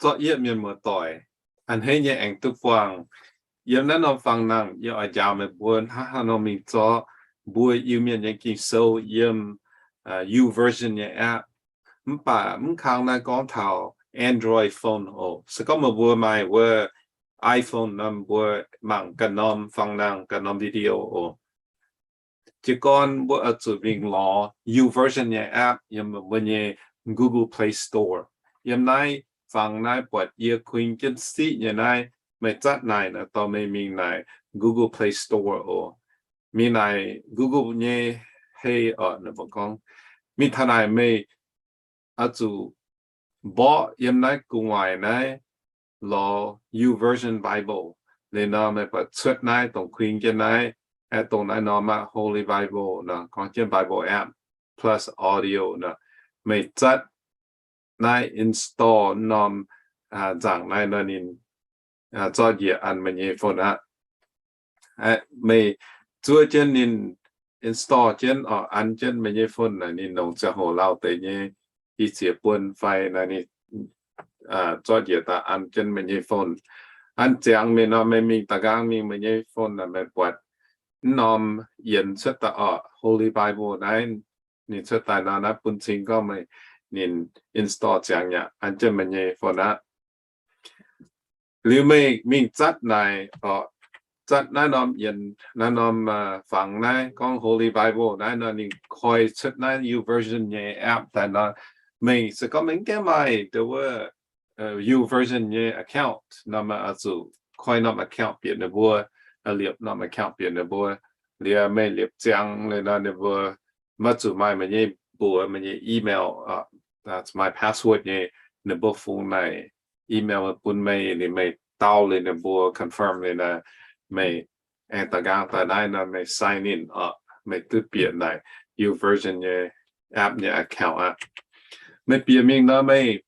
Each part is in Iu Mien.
zorqv yie mienh muoz-doic a'hneiv nyei aengx duqv buangh. Yiem naaiv norm fangx nangh yie oix njaaux meih mbuo hnangv haaix nor mingh zorqv mbuo Iu-Mienh nyei Ging-Sou yiem YouVersion nyei app. Mv baac mv kang naaiv gorngv taux Android phone oc. Se gorngv meih mbuo maaih wuov iPhone nor, mbuo mangc ganh norm fangx nangh ganh norm video oc. Jiez gorn mbuo oix zuqc mingh lorz YouVersion nyei app yiem mbuo nyei Google Play Store. Yiem naaiv fangx naaiv buatc yie kuinx jienv siqv nyei naaiv, meih zatv naaic nor dorh meih mingh naaic Google Play Store oc. Mingh naaic Google nyei hei oc, ninh mbuo gorngv, mingh taux naaic meih oix zuqc mborqv yiem naaiv gu'nguaaic naaiv lorz YouVersion Bible. Liuz nor meih buatc cuotv naaiv dongh kuinx jienv naaiv, aeqv, dongh naaiv norm aqv, Holy Bible nor, gorngv jienv Bible app plus audio nor. Meih zatv naaiv install norm nzangc naaiv nor ninh zorqv njiec an meih nyei phone aqv. Meih zuov jienv ninh install jienv oc, an jienv meih nyei phone naaic ninh longc ziangh hoc lauh deix nyei, i ziex buonc fai naaic ninh zorqv njiec daaih an jienv meih nyei phone. An ziangx mingh nor meih mingh da'nqaang mingh meih nyei phone naaic meih buatc mv norm yienx cuotv daaih oc, Holy Bible naaiv. Ninh cuotv daaih nor naaiv bun cing gorngv meih ninh install ziangx yaac an jienv meih nyei phone aqv. Liuz meih mingh zatv naaic oc, zatv naaiv norm yienx, naaiv norm fangx naaiv gorngv Holy Bible naaiv nor ninh koi cuotv naaiv YouVersion nyei app daaih nor, meih se gorngv meih mv gaengh maaih dongh wuov YouVersion nyei account nor meih oix zuqc koi norm account bieqc ninh mbuo, liepc norm account bieqc ninh mbuo. Liuz meih liepc ziangx liuz nor ninh mbuo maiv zuqc maaih meih nyei mbuox, meih nyei email, maaih password nyei, ninh mbuo fungx naaic email bun meih, liuz meih dau liuz ninh mbuo confirm liuz nor, meih aengx da'nqaang daaih naaiv nor meih sign in oc, meih duqv bieqc naaic YouVersion nyei app nyei account aqv. Meih bieqc mingh nor meih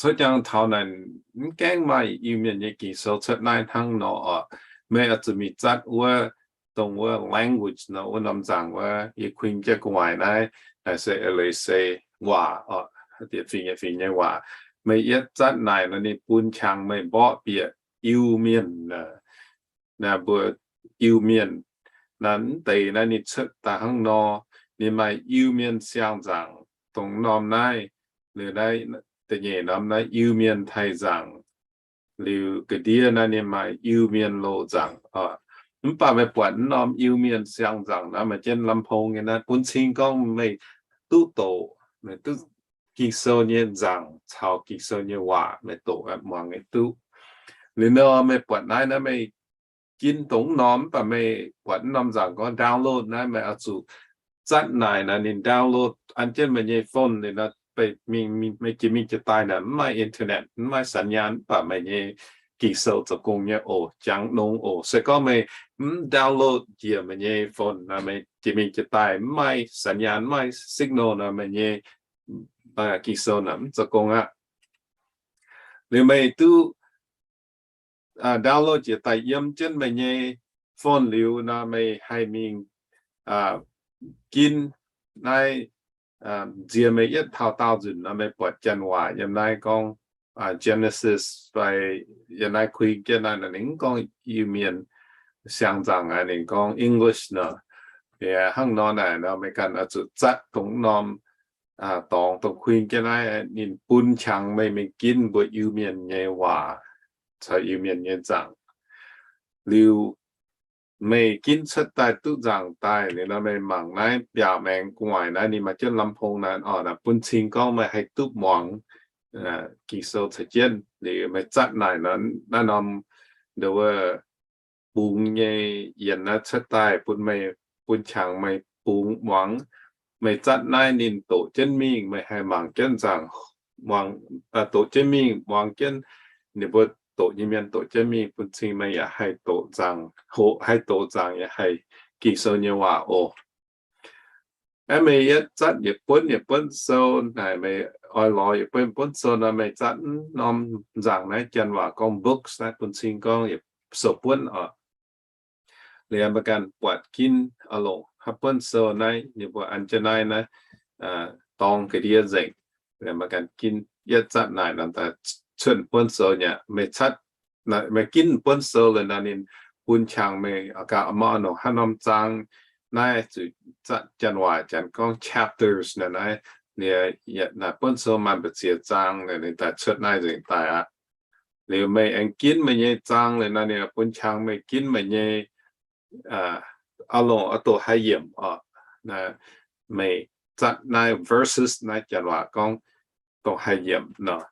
cuotv jangx taux naaic mv gaengh maaih Iu-Mienh nyei Ging-Sou cuotv naaiv hnangv nor oc. Meih oix zuqc mingh zatv wuov, dongh wuov language nor, wuov norm nzangc wuov, yie kuinx jienv gu'nguaaic naaiv, naaic se Leiz-Se waac oc, diex fingx nyei, fingx nyei waac. Meih yietv zatv naaic nor ninh bun qangx meih mborqv bieqc Iu-Mienh, naaic mbuo Iu-Mienh. Naaiv mv deix naaiv ninh cuotv daaih hnangv nor, ninh maaih Iu-Mienh siang-nzangc dongh norm naaiv, liuz naaiv da'nyeic norm naaiv Iu-Mienh taaih nzangc, liuz ga'ndiev naaiv ninh maaih Iu-Mienh loz-nzangc oc. Mv baac meih buatc mv norm Iu-Mienh siang-nzangc naaiv maaih jienv ลำโพง nyei naaiv, bun cing gorngv meih duqv doqc, meih duqv Ging-Sou nyei nzangc caux Ging-Sou nyei waac meih doqc muangx nyei duqv. Liuz nor meih buatc naaiv naaiv meih ginv dongh mv norm, mv baac meih buatc mv norm nzangc gorngv download naaiv, meih oix zuqc zatv naaic naaic ninh download an jienv meih nyei phone liuz nor, meih jiex mingh jiex daaih naaic mv maaih internet, mv maaih สัญญาณ, mv baac meih nyei Ging-Sou zoux gong nyei oc, jangx nongx oc. Se gorngv meih mv download njiec meih nyei phone nor, meih jiex mingh jiex daaih mv maaih สัญญาณ, mv maaih signal nor, meih nyei Ging-Sou naaic mv zoux gong aqv. Liuz meih duqv download jiex daaih yiem jienv meih nyei phone liuz nor, meih haih mingh ginv naaiv, nziex meih yietv taux daauh nzunc nor, meih buatc janx waac yiem naaiv gorngv Genesis fai yiem naaiv kuinx jienv naaiv nor, ninh mv gorngv Iu-Mienh siang-nzangc aqv, ninh gorngv English nor. Hnangv nor naaic nor meih ganh oix zuqc zatv dongh norm dorngx dongh kuinx jienv naaiv ninh bun qangx meih mingh ginv mbuo Iu-Mienh nyei waac caux Iu-Mienh nyei nzangc. Liuz meih ginv cuotv daaih duqv nzangc daaih liuz nor, meih mangc naaiv mbiaauc maengx gu'nguaaic naaiv ninh maaih jienv ลำโพง naaiv oc, naaiv bun cing gorngv meih haih duqv muangx Ging-Sou caux jienv. Liuz meih zatv naaic nor, naaiv norm nduov bungx nyei yienx naaiv cuotv daaih bun meih, bun qangx meih bungx muangx. Meih zatv naaiv ninh doqc jienv mingh, meih haih mangc jienv nzangc, muangx, doqc jienv mingh muangx jienv ninh mbuo doqc nyei mienh doqc jienv mingh, bun cing meih yaac haih doqc nzangc, hoqc haih doqc nzangc yaac haih Ging-Sou nyei waac oc. Aeqv, meih yietv zatv yietc buonv yietc buonv sou naaic, meih oix lorz yietc buonv yietc buonv sou nor, meih zatv mv norm nzangc naaiv, janx waac gorngv books naaiv, bun cing gorngv yietc sou buonv oc. Liuz meih ganh buatc ginv oix longc haaix buonv sou naaiv, ninh mbuo an jienv naaiv naaiv dorng ga'ndiev nzengc. Liuz meih ganh ginv yietv zatv naaic nor daaih cuotv buonv sou nyei. Meih cuotv, meih ginv buonv sou liuz nor, ninh bun qangx meih gaax, mv, nongc haaix norm zaang naaiv zuqc, Janx waac Janx gorngv chapters naaiv, naaiv buonv sou maaih mbu'ziex zaang, ninh daaih cuotv naaiv nzengc daaih aqv. Liuz meih aengx ginv meih nyei zaang liuz nor, ninh bun qangx meih ginv meih nyei, aa, longc oix doqc haaix yiemc oc. Meih zatv naaiv verses naaiv, Janx waac gorngv doqc haaix yiemc nor.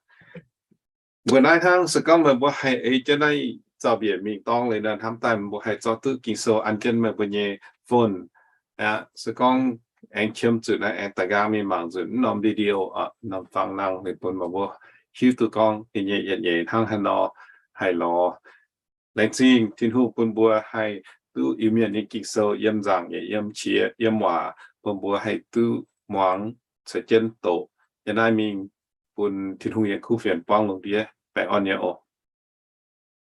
Mbuo naaiv hnangv, se gorngv meih mbuo haih ei jienv naaiv zaux-mbiec mingh dorngx liuz nor, hnamv daaih mbuo haih zorqv duqv Ging-Sou an jienv meih mbuo nyei phone aqv. Se gorngv aengx qiemx zuqc naaiv, aengx daaih nqaang mingh mangc nzunc norm video, norm fang nangh, ninh bun meih mbuo hiuv duqv gorngv ninh nyei yietc nyeic hnangv haaix nor haih lorz. Laengz zingh Tin-Hungh bun mbuo haih duqv Iu-Mienh nyei Ging-Sou yiem nzaangc yaac yiem qiex yiem waac, bun mbuo haih duqv muangx caux jienv doqc. Yiem naaiv mingh bun Tin-Hungh nyei kuv fienx buangv lungh ndiev baengh orn nyei oc.